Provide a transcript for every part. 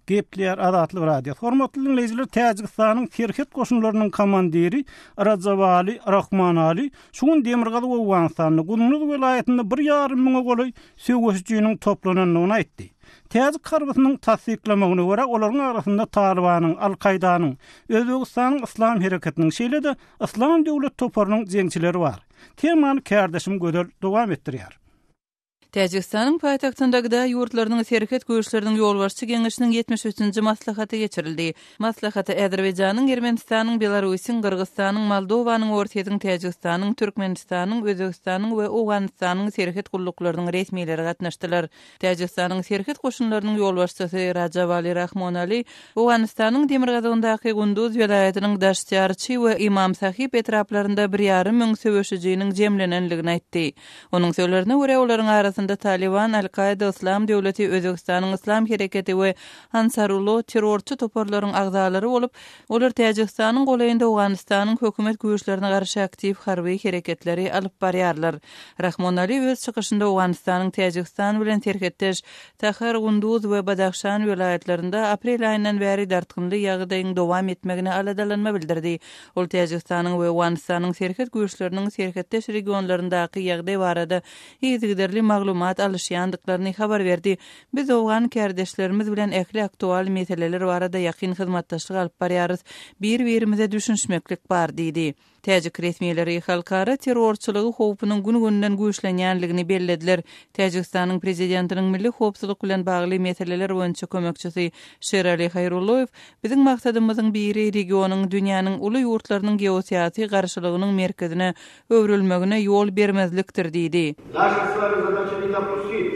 Gepleýär Azatlyk Radiosy. Hormatly diňleýjiler, Täjigistanyň serhet goşunlarynyň komandiri Rajabali Rahmanali şu gün Demirgazyk Owganystanda, Gunduz welaýatynda bir ýarym müňe golaý söweşijiniň toplanandygyny aýtdy. Täjik harbysynyň tassyklamagyna görä, olaryň arasynda Talybanyň, Al-Kaýdanyň, Özbegistanyň Yslam hereketiniň, şeýle-de Yslam döwlet toparynyň jeňçileri bar. Temany kärdeşim Gözel dowam etdirýär. Täjigistanyň paýtagtynda gda ýurtlarynyň serhet güýçleriniň ýolbaşçy geňeşiniň 73-nji maslahaty geçirildi. Maslahata Azerbaýjanyň, Ermenistanyň, Belarusyň, Gyrgyzystanyň, Moldowanyň, Orsýetiň, Täjigistanyň, Türkmenistanyň, Özbegistanyň we Owganystanyň serhet gulluklarynyň resmileri gatnaşdylar. Täjigistanyň serhet goşunlarynyň ýolbaşçysy Rajabali Rahmonali Owganystanyň demirgazygyndaky Gunduz welaýatynyň Daştiarçy we Ymam Sahib etraplarynda bir ýarym müň söweşijiniň jemlenendigini aýtdy. Onuň sözlerine görä, olaryň arasynda Talyban, Al-Kaýda, Yslam döwleti, Özbegistanyň Yslam hereketi we Ansarullo terrorçy toparlaryň agzalary bolup, olar Täjigistanyň golaýynda Owganystanyň hökümet güýçlerine garşy aktiw harby hereketleri alyp barýarlar. Rahmonali öz çykyşynda Owganystanyň Täjigistan bilen serhetdeş Tahar, Gunduz we Badahşan welaýatlarynda aprel aýyndan bäri dartgynly ýagdaýyň dowam etmegine aladalanma bildirdi. Ol Täjigistanyň we Owganystanyň serhet güýçleriniň serhetdeş regionlaryndaky ýagdaý barada yzygiderli maglumat alyşýandyklaryny habar berdi. Biz owgan kärdeşlerimiz bilen ähli aktual meseleler barada ýakyn hyzmatdaşlyk alyp barýarys, bir-birimize düşünişmeklik bar diýdi. Täjik resmileri halkara terrorçylygy howpunyň gün-günden güýçlenýänligini bellediler. Täjigistanyň prezidentiniň milli howpsuzlyk bilen bagly meseleler boýunça kömekçisi Şerali Haýrulloýew Biziň maksadymyzyň biri regionyň dünýäniň uly ýurtlarynyň geosyýasy garşylygynyň merkezine öwrülmegine ýol bermezlikdir diýdi. Naša s vami zadaça ne dopustit,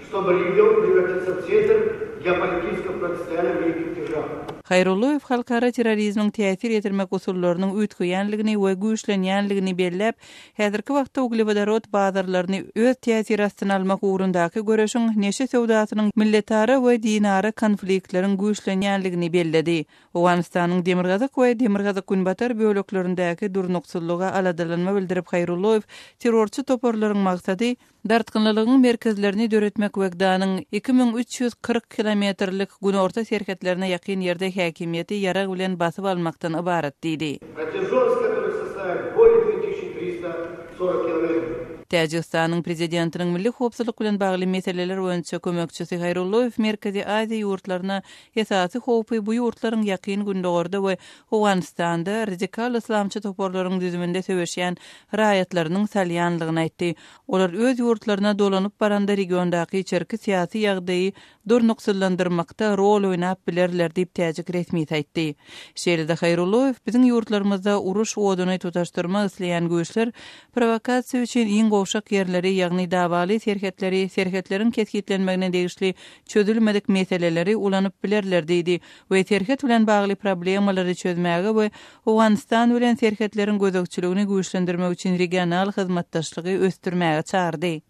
ştoby region prewratilsa w sentr geopolitiçeskogo protistoýaniýa welikih deržaw. Haýrulloýew halkara terrorizmiň täsir ýetirmek usullarynyň üýtgeýänligini we güýçlenýänligini belläp, Häzirki wagtda uglewodorod bazarlaryny öz täsiri astyna almak ugrundaky göreşiň, neşe söwdasynyň, milletara we dinara konfliktleriň güýçlenýänligini belledi. Owganystanyň demirgazyk we demirgazyk-günbatar böleklerindäki durnuksyzlyga aladalanma bildirip Haýrulloýew terrorçy toparlaryň maksady, Dartgynlylygyň merkezlerini döretmek we GDA-nyň 2340 kilometrlik günorta serhetlerine ýakyn ýerde häkimiýeti ýarag bilen basyp almakdan ybarat diýdi. Protežonost kotoryh sostawiýet bolее 2340 kilometrov. Täjigistanyň Prezidentiniň milli howpsuzlyk bilen bagly meseleler boýunça kömekçisi Haýrulloýew Merkezi Aziýa ýurtlaryna esasy howpy bu ýurtlaryň Ýakyn Gündogarda we Owganystanda radikal yslamçy toparlaryň düzüminde söweşýän raýatlarynyň salýanlygyny aýtdy. Olar öz ýurtlaryna dolanyp baranda regiondaky içerki syýasy ýagdaýy durnuksyzlandyrmakda rol oýnap bilerler diýip täjik resmisi aýtdy. Şeýle-de Haýrulloýew biziň ýurtlarymyzda uruş oduny tutaşdyrmak isleýän güýçler prowokasiýa üçin iň gowşak ýerleri, ýagny dawaly serhetleri, serhetleriň kesgitlenmegine degişli çözülmedik meseleleri ulanyp bilerler diýdi we serhet bilen bagly problemalary çözmäge we Owganystan bilen serhetleriň gözegçiligini güýçlendirmek üçin regional hyzmatdaşlygy ösdürmäge çagyrdy.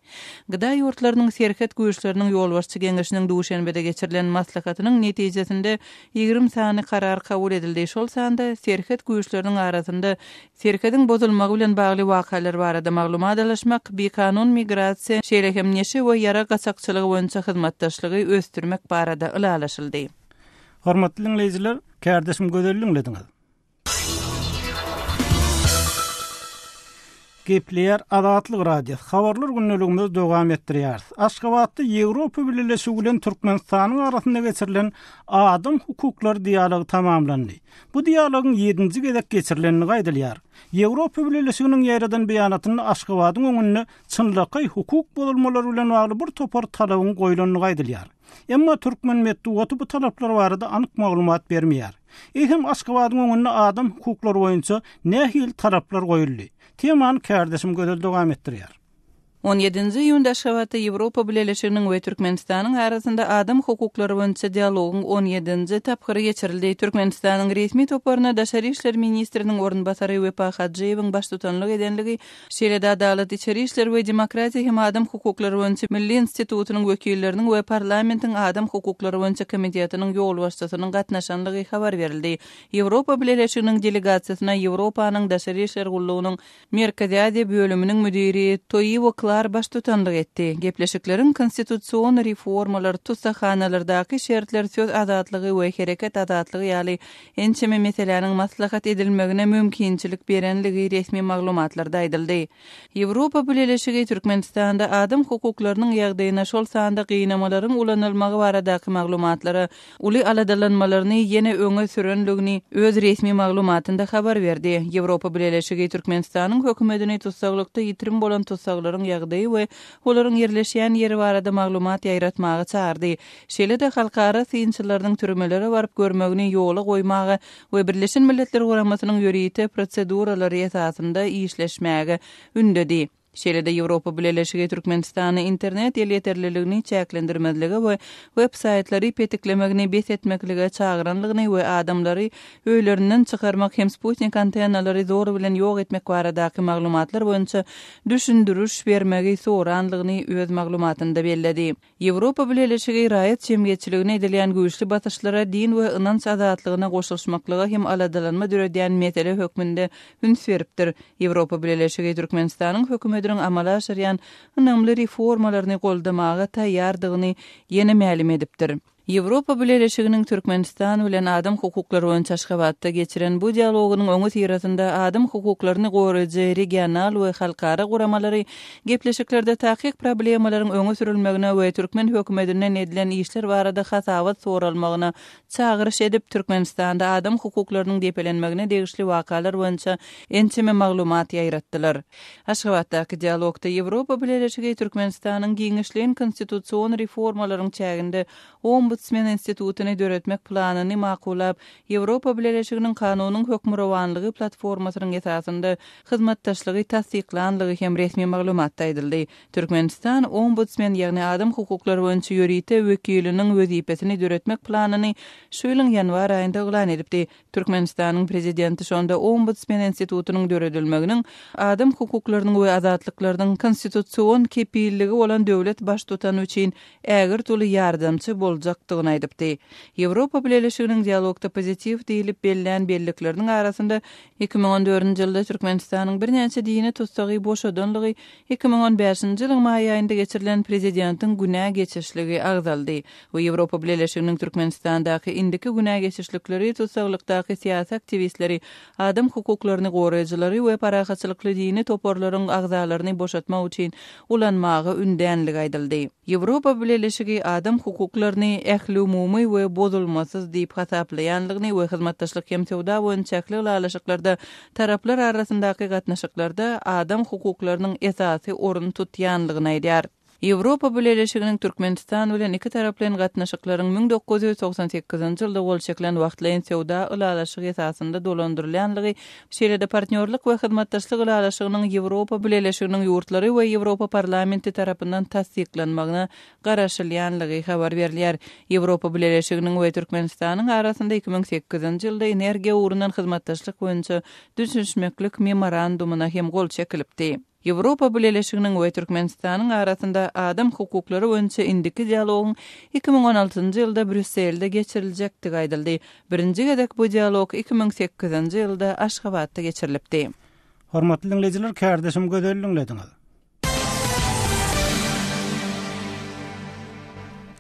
Gda ýurtlarynyň serhet güýçleriniň ýolbaşçy geňeşiniň Duşenbede geçirilen maslahatynyň netijesinde 20 sany karar kabul edildi, şol sanda serhet güýçleriniň arasynda serhediň bozulmagy bilen bagly wakalar barada maglumat alyşmak, bikanun migrasiýa, şeýle hem neşe we ýarag gaçakçylygy boýunça hyzmatdaşlygy ösdürmek barada ylalaşyldy. Hormatly diňleýjiler, kärdeşim Gözel diňlediňiz. Gepleýär Azatlyk Radiosy. Habarlar gündeligimizi dowam etdirýäris. Aşgabatda Ýewropa Bileleşigi bilen Türkmenistanyň arasynda geçirilen adam hukuklary dialogy tamamlandy. Bu dialogyň ýedinji gezek geçirilendigi aýdylýar. Ýewropa Bileleşiginiň ýaýradan beýanatynda Aşgabadyň öňünde çynlakaý hukuk bozulmalary bilen bagly bir topar talabyň goýlandygy aýdylýar. Emma türkmen metbugaty bu talaplar barada anyk maglumat bermeýär. Eýsem Aşgabadyň öňünde adam hukuklary boýunça nähili talaplar goýuldy? Temany kärdeşim Gözel dowam etdirýär. On ýedinji iýunda Aşgabatda Ýewropa Bileleşiginiň we Türkmenistanyň arasynda adam hukuklary boýunça dialogyň on ýedinji tapgyry geçirildi. Türkmenistanyň resmi toparyna daşary işler ministriniň orunbasary Wepa Hajyýewiň baştutanlyk edenligi Şeýle-de Adalat, içeri işler we demokratiýa hem adam hukuklary boýunça milli institutynyň wekilleriniň we parlamentiň adam hukuklary boýunça komitetiniň ýolbaşçysynyň gatnaşanlygy habar berildi. Ýewropa Bileleşiginiň delegasiýasyna Ýewropanyň Daşary işler gullugynyň Merkezi Aziýa bölüminiň müdiri Toiwo Klaas. Sklar baştutanlyk etdi. Gepleşikleriň konstitusion reformalar, tussaghanalardaky şertler, söz azatlygy we hereket azatlygy ýaly ençeme meseläniň maslahat edilmegine mümkinçilik berenligi resmi maglumatlarda aýdyldy. Ýewropa Bileleşigi Türkmenistanda adam hukuklarynyň ýagdaýyna, şol sanda gynamalaryň ulanylmagy baradaky maglumatlara uly aladalanmalaryny ýene öňe sürenligini öz resmi maglumatynda habar berdi. Ýewropa Bileleşigi Türkmenistanyň hökümetini tussaglykda ýitirim bolan tussaglaryň ýagdaýy we olaryň ýerleşýän ýeri barada maglumat ýaýratmaga çagyrdy. Şeýle-de halkara synçylarynyň türmelere baryp görmegini ýola goýmaga we Birleşen Milletler Guramasynyň ýörite proseduralary esasynda işleşmäge ündedi. Şeýle-de Ýewropa Bileleşigi Türkmenistany internet elýeterliligini çäklendirmezlige we web-saýtlary petiklemegini bes etmeklige çagyranlygyny we adamlary öýlerinden çykarmak hem sputnik antennalary zor bilen ýok etmek baradaky maglumatlar boýunça düşündiriş bermegi soranlygyny öz maglumatynda belledi. Ýewropa Bileleşigi raýat jemgyýetçiligine edilýän güýçli basyşlara din we ynanç azatlygyna goşulyşmaklyga hem aladalanma döredýän mesele hökmünde üns beripdir. Ýewropa Bileleşigi Türkmenistanyň hökümetiniň amala aşyrýan ynamly reformalaryny goldamaga taýýardygyny ýene mälim edipdir. Ýewropa Bileleşiginiň Türkmenistan bilen adam hukuklary boýunça Aşgabatda geçiren bu dialogynyň öňüsyrasynda adam hukuklaryny goraýjy regional we halkara guramalary gepleşiklerde takyk problemalaryň öňe sürülmegine we türkmen hökümetinden edilen işler barada hasabat soralmagyna çagyryş edip, Türkmenistanda adam hukuklarynyň depelenmegine degişli wakalar boýunça ençeme maglumat ýaýratdylar. Aşgabatdaky dialogda Ýewropa Bileleşigi Türkmenistanyň giňişleýin konstitusion reformalaryň çäginde Ombudsmen institutyny döretmek planyny makullap, Ýewropa Bileleşiginiň kanunyň hökmürowanlygy platformasynyň esasynda hyzmatdaşlygy tassyklanlygy hem resmi maglumatda aýdyldy. Türkmenistan Ombudsmen, ýagny adam hukuklary boýunça ýörite wekiliniň wezipesini döretmek planyny şu ýylyň ýanwar aýynda yglan edipdi. Türkmenistanyň Prezidenti şonda Ombudsmen institutynyň döredilmeginiň adam hukuklarynyň we azatlyklarynyň konstitusion kepilligi bolan döwlet Baştutany üçin ägirt uly ýardamçy boljakdygyny aýdypdy. Ýewropa Bileleşiginiň dialogda pozitiw diýlip bellän bellikleriniň arasynda 2014-nji ýylda Türkmenistanyň birnäçe dini tussagy boşadanlygy, 2015-nji ýylyň maý aýynda geçirilen Prezidentiň günä geçişligi agzaldy. we Ýewropa Bileleşiginiň Türkmenistandaky indiki günä geçişlikleri tussaglykdaky syýasy aktiwistleri, adam hukuklaryny goraýjylary we parahatçylykly dini toparlaryň agzalaryny boşatmak üçin ulanmaga ündänligi aýdyldy. Ýewropa Bileleşigi adam hukuklaryny ähliumumy we bozulmasyz diýip hasaplaýanlygyny we hyzmatdaşlyk hem söwda boýunça ähli ylalaşyklarda taraplar arasyndaky gatnaşyklarda adam hukuklarynyň esasy orun tutýanlygyny aýdýar. Ýewropa Bileleşiginiň Türkmenistan bilen ikitaraplaýyn gatnaşyklaryň 1998-nji ýylda gol çekilen wagtlaýyn söwda ylalaşygy esasynda dolandyrylýanlygy, şeýle-de Partnýorlyk we hyzmatdaşlyk ylalaşygynyň Ýewropa Bileleşiginiň ýurtlary we Ýewropa Parlamenti tarapyndan tassyklanmagyna garaşylýanlygy habar berilýär. Ýewropa Bileleşiginiň we Türkmenistanyň arasynda 2008-nji ýylda energiýa ugrundan hyzmatdaşlyk boýunça düşünişmeklik Memorandumyna hem gol çekilipdi. Ýewropa Bileleşiginiň we Türkmenistanyň arasynda adam hukuklary boýunça indiki dialogyň 2016-njy ýylda Brýusselde geçiriljekdigi aýdyldy. Birinji gezek bu dialog 2008-nji ýylda Aşgabatda geçirilipdi. Hormatly diňleýjiler, kärdeşim Gözeli diňlediňiz.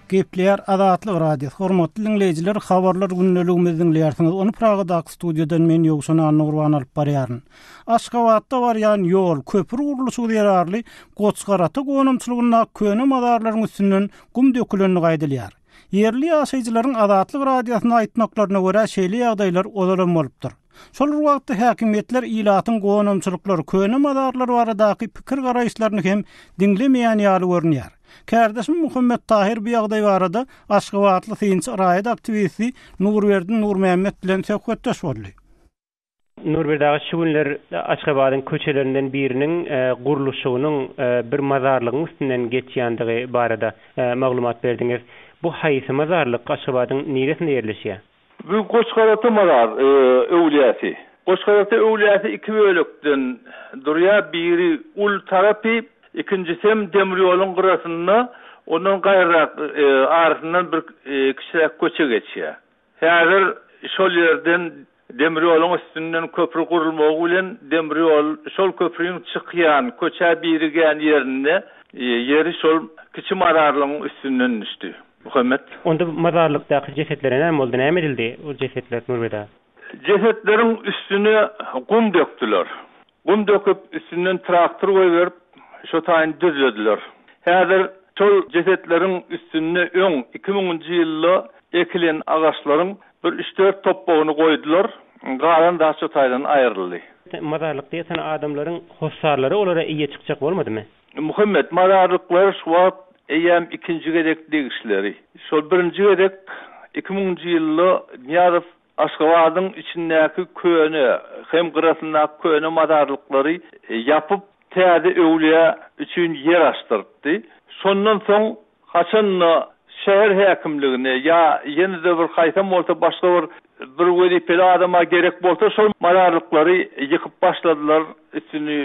Gepleýär Azatlyk Radiosy. Hormatly diňleýjiler, habarlar gündeligimizi diňleýärsiňiz. Ony Pragadaky studiýadan men Ýowşan Annagurban alyp barýaryn. Aşgabatda barýan ýol, köpri gurluşygy zerarly Goçgarata gonamçylygyndaky köne mazarlaryň üstünden gum dökülendigi aýdylýar. Ýerli ýaşaýjylaryň Azatlyk Radiosyna aýtmaklaryna görä, şeýle ýagdaýlar ozalam bolupdyr. Şol bir wagtda häkimiýetler ilatyň gonamçylyklar, köne mazarlar baradaky pikir-garaýyşlaryny hem diňlemeýän ýaly görünýär. Kärdeşim Muhammet Tahyr bu ýagdaý barada aşgabatly synçy, raýat aktiwisti Nurberdi Nurmämmet bilen söhbetdeş boldy. Nurberdi aga, şu günler Aşgabadyň köçelerinden biriniň gurluşygynyň bir mazarlygyň üstünden geçýändigi barada maglumat berdiňiz. Bu haýsy mazarlyk, Aşgabadyň niresinde ýerleşýär? Bu Goçgarata mazar öwlüýäsi. Goçgarata öwlüýäsi iki bölekden durýar, biri uly tarapy, ikinjisem demir ýoluň gyrasynda, ondan gaýrarak arasyndan bir kiçiräk köçe geçýär. Häzir şol ýerden. Demir ýoluň üstünden köpri gurulmagy bilen demir ýol şol köprüň çykýan, köçä birigýän ýerinde ýeri şol kiçi mazarlygyň üstünden düşdi. Muhammet. Onda mazarlykdaky jesetlere näme boldy, näme edildi ol jesetler Nurberdi aga? Jesetleriň üstüne gum dökdüler. Gum döküp, üstünden traktor goýberip, şo taýyny düzlediler. Häzir şol jesetleriň üstünde öň, iki müňünji ýylda ekilen agaçlaryň bir üç-dört topbagyny goýdular, galan zat şo taýdan aýryldy. Mazarlykda ýatan adamlaryň hossarlary olara eýe çykjak bolmadymy? Muhammet, mazarlyklar şu wagt eýýäm ikinji gezek degişleri. Şol birinji gezek iki müňünji ýylda Nyýazow Aşgabadyň içindäki köne hem gyrasyndaky köne mazarlyklary ýapyp, täze öwlüýä üçin ýer açdyrypdy. Şondan soň haçan-da şäher häkimligine ýa ýene-de bir haýsam bolsa başga bir bir wezipeli adama gerek bolsa şol mazarlyklary ýykyp başladylar, üstüni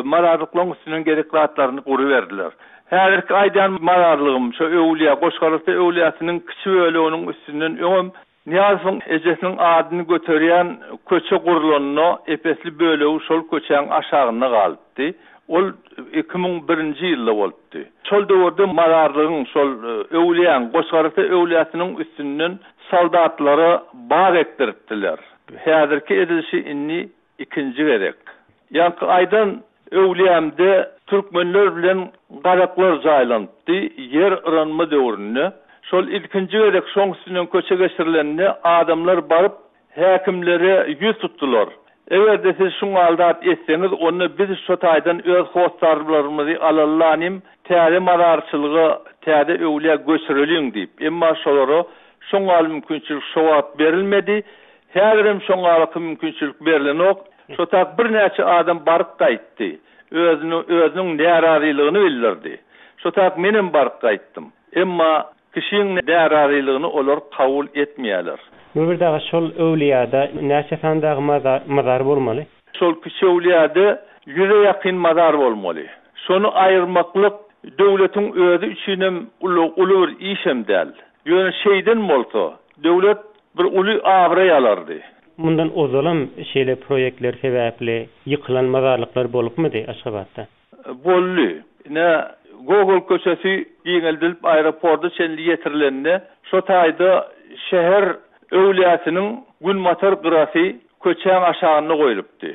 mazarlyklaryň üstünden gerek zatlaryny guruberdiler. Häzirki aýdýan mazarlygym şo öwlüýä, Goşgarata öwlüýäsiniň kiçi böleginiň üstünden öňem Nyýazowyň ejesiniň adyny göterýän köçe gurlanda ep-esli bölegi şol köçäň aşagynda galypdy. Ol 2001-nji ýylda bolupdy. Şol döwürde mazarlygyň, şol öwlüýäň, Goçgarata öwlüýäsiniň üstünden soldatlara bag ekdiripdiler. Häzirki edilişi indi ikinji gezek. Ýaňky aýdan öwlüýämde türkmenler bilen gazaklar jaýlanypdy, ýer yranma döwründe. Şol ilkinji gezek şoň üstünden köçe geçirilende adamlar baryp häkimlere ýüz tutdular. Eger-de siz şuňaly zat etseňiz, onda biz şo taýdan öz hossarlarymyzy alalylanym, täze mazarçylyga, täze öwlüýä göçüreliň diýip. Emma şolara şoňaly mümkinçilik şo wagt berilmedi. Häzirem şoňalaky mümkinçilik berlenok. Şo tak birnäçe adam baryp gaýtdy. Özüni, özüniň närazylygyny bildirdi. Şo tak menem baryp gaýtdym. Emma kişiň närazylygyny olar kabul etmeýärler. Nurberdi aga şol öwlüýada näçe sany dagy mazar bolmaly? Şol kiçi öwlüýada ýüze ýakyn mazar bolmaly. Şony aýyrmaklyk döwletiň özi üçinem uly, uly bir işem däl. Ýöne şeýden bolsa, döwlet bir uly abraý alardy. Mundan ozalam şeýle proýektler sebäpli ýykylan mazarlyklar bolupmydy Aşgabatda? Boldy. Ine, Gogol köçesi giňeldilip aeroporta çenli ýetirilende, şo taýda şäher öwlüýäsiniň günbatar gyrasy köçäň aşagynda goýlupdy.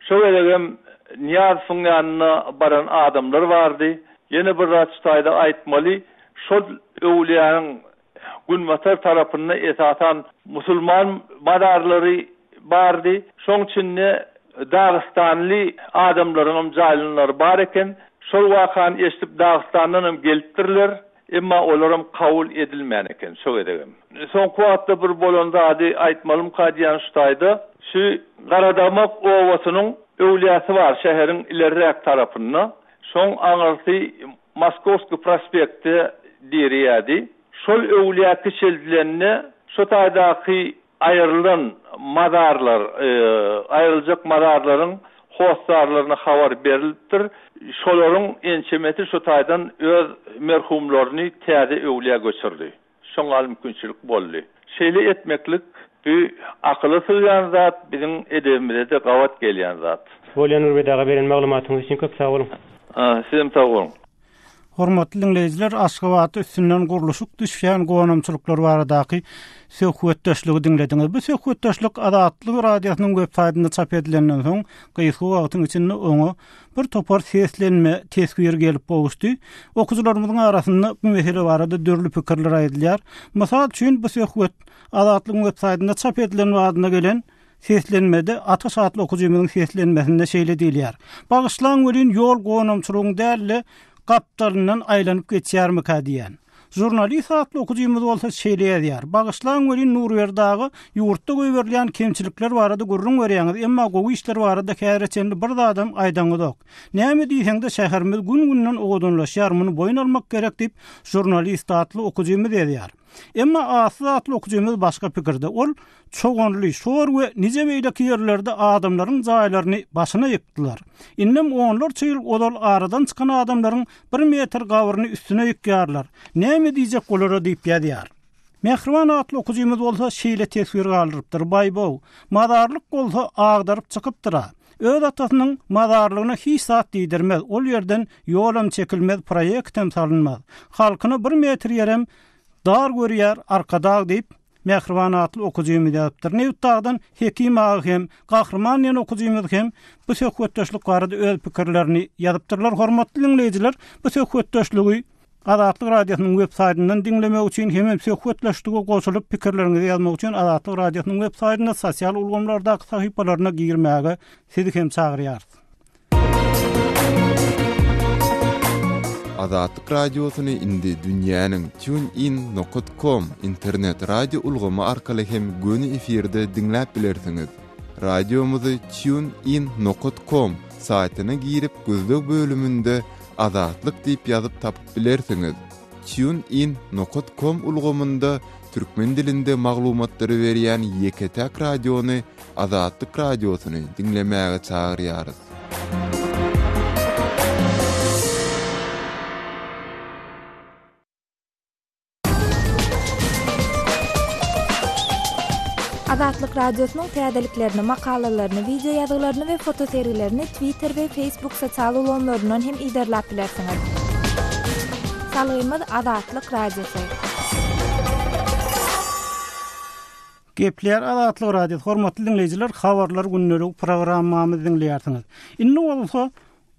Şo gezegem Nyýazowyň ýanyna baran adamlar bardy. Ýene bir zat şu taýda aýtmaly, şol öwlüýäniň günbatar tarapynda esasan musulman mazarlary bardy. Şoň içinde dagystanly adamlaryňam jaýlanlary bar eken. Şol wakany eşidip Dagystandanam gelipdirler. Emma olaram kabul edilmän eken şo gezegem. Soňky wagtda bir bolan zady aýtmalymka diýýän şu taýda. Şu Garadamak obasynyň öwlüýäsi bar şäheriň ilerräk tarapynda. Şoň aňyrsy Moskowskiý prospekte direýärdi. Şol öwlüýä kiçeldilende şo taýdaky Aýrylan mazarlar, aýryljak mazarlaryň hossarlaryna habar berilipdir. Şolaryň ençemesi şu taýdan öz merhumlaryny täze öwlüýä göçürdi. Şoňa mümkinçilik boldy. Şeýle etmeklik bu akyla sygýan zat, biziň edebimize-de gabat gelýän zat. Bolýa Nurbet aga beren maglumatyňyz üçin köp sag boluň. Sizem sag boluň. Hormatly diňleýjiler, Aşgabatda üstünden gurluşyk düşýän gonamçylyklar baradaky söhbetdeşligi diňlediňiz. Bu söhbetdeşlik Azatlyk Radiosynyň web saýtynda çap edilenden soň, gysga wagtyň içinde oňa bir topar seslenme, teswir gelip gowuşdy. Okyjylarymyzyň arasynda bu mesele barada dürli pikirler aýdylýar. Mysal üçin, bu söhbet Azatlygyň web saýtynda çap edilen badyna gelen Seslenmede Ataş atly okyjymyzyň seslenmesinde şeýle diýilýär, Bagyşlaň welin ýol gonamçylygyň däl-de, gapdalyndan aýlanyp geçýärmikä diýýän. Žurnalist atly okyjymyz bolsa şeýle ýazýar, Bagyşlaň welin Nurberdi aga ýurtda goýberilýän kemçilikler barada gürrüň berýäňiz, emma gowy işler barada häzire çenli bir zadam aýdaňyzok. Näme diýseňde şäherimiz gün-günden owadanlaşýar, muny boýun almak gerek diýip, Žurnalist atly okyjymyz ýazýar. Emma Atsyz atly okyjymyz başga pikirde. Ol Çoganly, Şor we nije beýleki ýerlerde adamlaryň jaýlaryny başyna ýykdylar. Indem onlarça ýyl ozal aradan çykan adamlaryň bir metr gabryny üstüne ýykýarlar. Näme diýjek olara diýip ýazýar. Mähriban atly okyjymyz bolsa şeýle teswir galdyrypdyr, Baý-bow, mazarlyk bolsa agdaryp çykypdyr-a. Öz atasynyň mazarlygyna hiç zat diýdirmez, ol ýerden ýolam çekilmez, proýektem salynmaz. Halkyna bir metr ýerem dar görýär Arkadag diýip, Mähriban atly okyjymyz ýazypdyr. Nebitdagdan Hekim aga hem, Gahryman diýen okyjymyz hem bu söhbetdeşlik barada öz pikirlerini ýazypdyrlar. Hormatly diňleýjiler, bu söhbetdeşligi Azatlyk Radiosynyň web saýtyndan diňlemek üçin hemem söhbetdeşlige goşulyp pikirleriňizi ýazmak üçin Azatlyk Radiosynyň web saýtynda sosial ulgamlardaky sahypalaryna girmäge sizi hem çagyrýarys. Azatlyk Radiosyny indi dünýäniň TuneIn nokat com internet radio ulgamy arkaly hem göni efirde diňläp bilersiňiz. Radiomyzy TuneIn nokat com saýtyna girip gözleg bölüminde Azatlyk diýip ýazyp tapyp bilersiňiz. Tune in nokat kom ulgamynda türkmen dilinde maglumatlary berýän ýeke-täk radiony Azatlyk Radiosyny diňlemäge çagyrýarys. Azatlyk Radiosynyň täzeliklerini, makalalaryny, wideo ýazgylaryny we fotosergilerini Twitter we Facebook sosial ulgamlaryndan hem yzarlap bilersiňiz. Salgymyz Azatlyk Radiosy. Gepleýär Azatlyk Radiosy. Hormatly diňleýjiler, Habarlar gündelik programmamyzy diňleýärsiňiz. Indi bolsa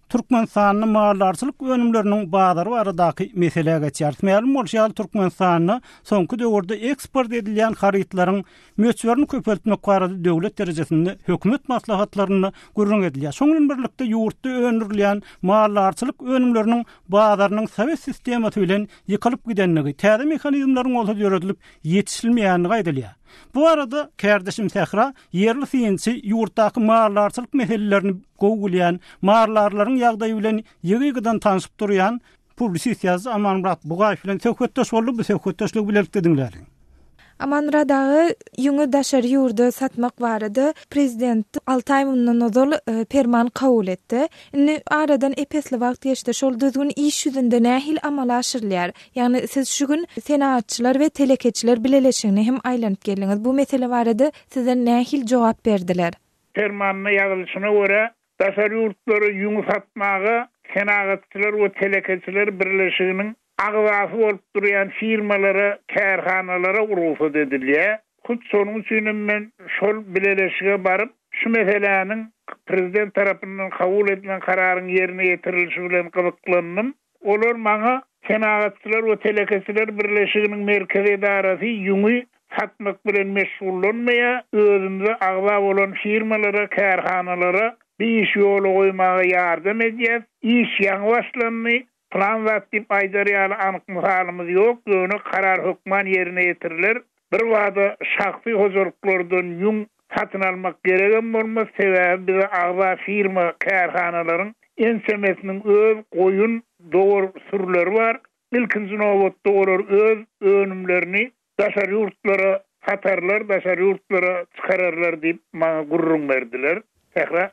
Türkmenistanda maldarçylyk önümleriniň bazary baradaky meselä geçýäris. Mälim bolşy ýaly, Türkmenistanda soňky döwürde eksport edilýän harytlaryň möçberini köpeltmek barada döwlet derejesinde hökümet maslahatlarynda gürrüň edilýär. Şonuň bilen birlikde, ýurtda öndürilýän maldarçylyk önümleriniň bazarynyň sowet sistemasy bilen ýykylyp gidendigi, täze mehanizmleriň bolsa döredilip ýetişilmeýändigi aýdylýar. Bu barada kärdeşim Sähra ýerli synçy, ýurtdaky maldarçylyk meselelerini gowy bilýän, maldarlaryň ýagdaýy bilen ýygy-ýygydan tanşyp durýan publisist ýazyjy Amanmyrat Bugaýew bilen söhbetdeş boldy. Bu söhbetdeşligi bilelikde diňläliň. Amanmyrat aga, ýüňi daşary ýurda satmak barada prezident alty aý mundan ozal perman kabul etdi. Indi aradan ep-esli wagt geçdi. Şol düzgün iş ýüzünde nähili amala aşyrylýar? Ýagny siz şu gün Senagatçylar we telekeçiler bileleşigine hem aýlanyp geldiňiz. Bu mesele barada size nähili jogap berdiler? Permanda ýazylyşyna görä, daşary ýurtlara ýüňi satmaga Senagatçylar we telekeçiler birleşiginiň agzasy bolup durýan firmalara, kärhanalara rugsat edilýär. Hut şonuň üçin hem men şol bileleşige baryp, şu meseläniň Prezident tarapyndan kabul edilen kararyň ýerine ýetirilişi bilen gyzyklandym. Olar maňa Senagatçylar we telekeçiler birleşiginiň merkezi edarasy ýüňi satmak bilen meşgullanmaýar, özümize agza bolan firmalara, kärhanalara bu işi ýola goýmaga ýardam edýäs. Iş ýaňy başlandy, pylan zat diýip aýdar ýaly anyk mysalymyz ýok, ýöne karar hökman ýerine ýetiriler. Birbada şahsy hojalyklardan ýüň satyn almak geregem bolmaz, sebäbi bize agza firma, kärhanalaryň ençemesiniň öz goýun, dowar sürüleri bar. Ilkinji nobatda olar öz önümlerini daşary ýurtlara satarlar, daşary ýurtlara çykararlar diýip maňa gürrüň berdiler. Sähra.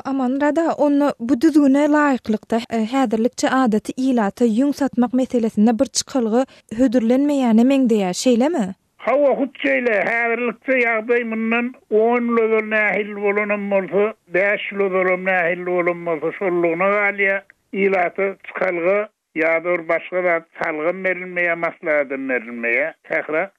Amanmyrat aga, onda bu düzgüne laýyklykda, häzirlikçe adaty ilata ýüň satmak meselesinde bir çykalga hödürlenmeýäne meňzeýär, şeýlemi? Hawa, hut şeýle. Häzirlikçe ýagdaý mundan on ýyl ozal nähili bolanam bolsa, bäş ýyl ozalam nähili bolan bolsa, şollugyna galýar. Ilata çykalga Ýa-da bir başga zat salgam berilmeýär, maslahatam berilmeýär. Sähra.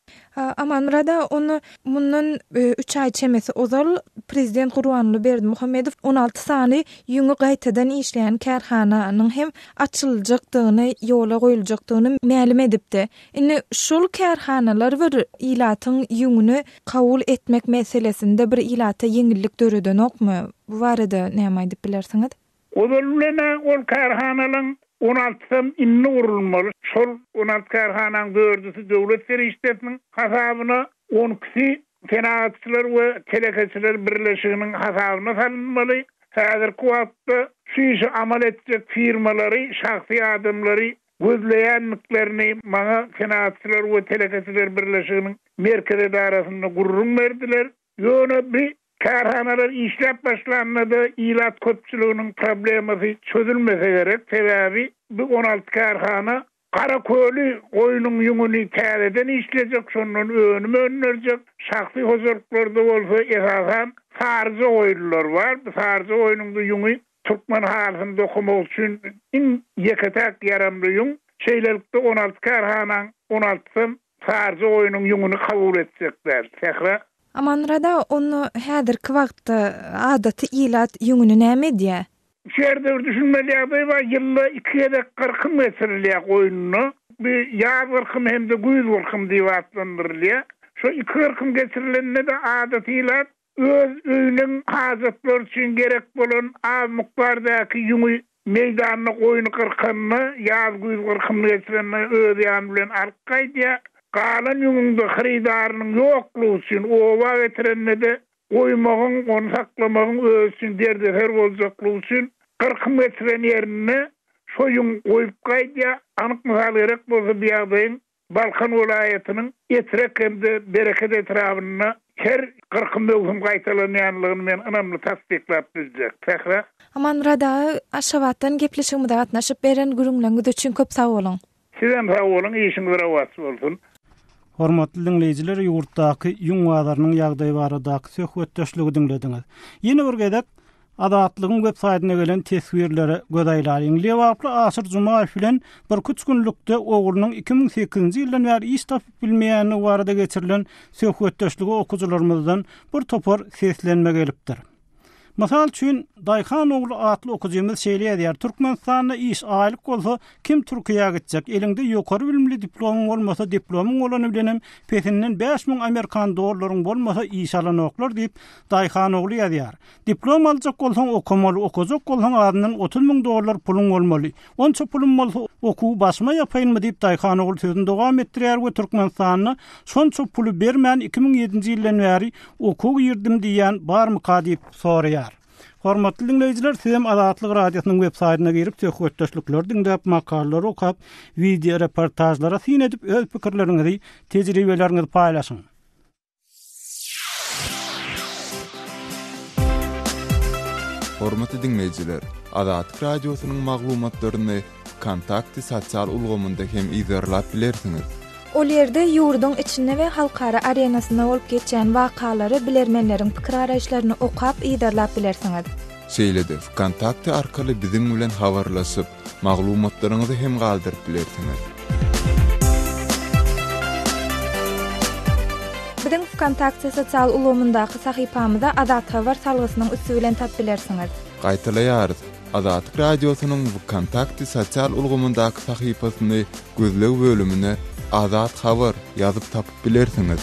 Amanmyrat aga, onda mundan üç aý çemesi ozal prezident Gurbanguly Berdimuhamedow 16 sany ýüňi gaýtadan işleýän kärhananyň hem açyljakdygyny, ýola goýuljakdygyny mälim edipdi. Indi şol kärhanalar bir ilatyň ýüňüni kabul etmek meselesinde bir ilata ýeňillik döredenokmy? Bu barada näme aýdyp bilersiňiz? Ozal bilen-ä ol kärhanalaň on altysam indi gurulmaly. Şol on alty kärhanaň dördüsi döwlet serişdesiniň hasabyna, on ikisi Senagatçylar we telekeçiler birleşiginiň hasabyna salynmaly. Häzirki wagtda şu işi amal etjek firmalary, şahsy adamlary gözleýändiklerini maňa Senagatçylar we telekeçiler birleşiginiň merkezi edarasynda gürrüň berdiler. Ýöne bi kärhanalar işläp başlanda-da ilat köpçüliginiň problemasy çözülmese gerek, sebäbi bu 16 kärhana Garaköli goýnuň ýüňüni täzeden işlejek, şondan önüm öndürjek. Şahsy hojalyklarda bolsa esasan saryja goýunlar bar. Bu saryja goýnuň-da ýüňi türkmen halysyny dokamak üçin iň ýeke-täk ýaramly ýüň. Şeýlelikde, on alty kärhanaň on altysam saryja goýnuň ýüňüni kabul etjek däl. Sähra. Amanmyrat aga, onda häzirki wagtda adaty ilat ýüňüni näme edýär? Şu ýerde bir düşünmeli ýagdaý bar, ýylda iki gezek gyrkym geçirilýär goýunda. Bu ýaz gyrkymy hem-de güýz gyrkymy diýip atlandyrylýar. Şo iki gyrkym geçirilende-de adaty ilat öz öýüniň hajatlary üçin gerek bolan az mukdardaky ýüňi meýdanda goýny gyrkanda, ýaz-güýz gyrkymyny geçirende öz ýany bilen alyp gaýdýar. Galan ýüňüň-de hyrydarynyň ýoklugy üçin oba getirende-de Goýmagyň, ony saklamagyň özi üçin derdeser boljaklygy üçin gyrkym geçiren ýerinde şo ýüň goýup gaýdýar. Anyk mysal gerek bolsa bu ýagdaýyň Balkan welaýatynyň Etrek hem-de Bereket etrabynda her gyrkym möwsüm gaýtalanýanlygyny men ynamly tassyklap biljek. Sähra. Amanmyrat aga, Aşgabatdan gepleşigimize gatnaşyp beren gürrüňleriňiz üçin köp sag boluň! Sizem sag boluň, işiňiz rowaç bolsun! Hormatly diňleýjiler, ýurtdaky ýüň bazarynyň ýagdaýy baradaky söhbetdeşligi diňlediňiz. Ýene bir gezek Azatlygyň web saýtyna gelen teswirlere göz aýlalyň. Lebaply Aşyr Jumaýew bilen birküç günlükde oglunyň 2008-nji ýyldan bäri iş tapyp bilmeýändigi barada geçirilen söhbetdeşlige okyjylarymyzdan bir topar seslenme gelipdir. Mysal üçin, Daýhan ogly atly okyjymyz şeýle ýazýar, Türkmenistanda iş, aýlyk bolsa, kim Türkiýä gitjek? Eliňde ýokary bilimli diplomyň bolmasa, diplomyň bolany bilenem pesinden 5000 amerikan dollaryň bolmasa iş alanoklar diýip, Daýhan ogly ýazýar. Diplom aljak bolsaň okamaly, okajak bolsaň azyndan 30 müň dollar puluň bolmaly. Onça pulum bolsa, okuwy başyma ýapaýynmy diýip, Daýhan ogly sözüni dowam etdirýär we Türkmenistanda şonça puly bermän 2007-nji ýyldan bäri okuwa girdim diýýän barmyka diýip soraýar. Hormatly diňleýjiler, sizem Azatlyk Radiosynyň web saýtyna girip, söhbetdeşlikleri diňläp, makalalary okap, wideo reportažlara syn edip, öz pikirleriňizi, tejribeleriňizi paýlaşyň. Hormatly diňleýjiler, Azatlyk Radiosynyň maglumatlaryny Wkontakte sosial ulgamynda hem yzarlap bilersiňiz. Ol ýerde ýurduň içinde we halkara arenasynda bolup geçýän wakalary, bilermenleriň pikir-garaýyşlaryny okap, yzarlap bilersiňiz. Şeýle-de Wkontakte arkaly biziň bilen habarlaşyp, maglumatlaryňyzy hem galdyryp bilersiňiz. Biziň Wkontakte sosial ulgamyndaky sahypamyza Azathabar salgysynyň üsti bilen tap bilersiňiz. Gaýtalaýarys, Azatlyk Radiosynyň Wkontakte sosial ulgamyndaky sahypasyny gözleg bölümine Azat Habar ýazyp tapyp bilersiňiz.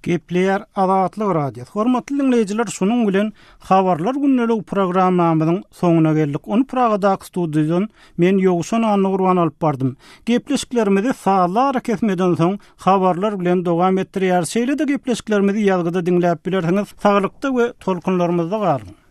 Gepleýär Azatlyk Radiosy. Hormatly diňleýjiler, şunuň bilen Habarlar gündeligi programmamyzyň soňuna geldik. Ony Pragadaky studiýadan men Ýowşan Annagurban alyp bardym. Gepleşiklerimizi sazly arakesmeden soň habarlar bilen dowam etdirýäris. Şeýle-de gepleşiklerimizi ýazgyda diňläp bilersiňiz. Saglykda we tolkunlarymyzda galyň!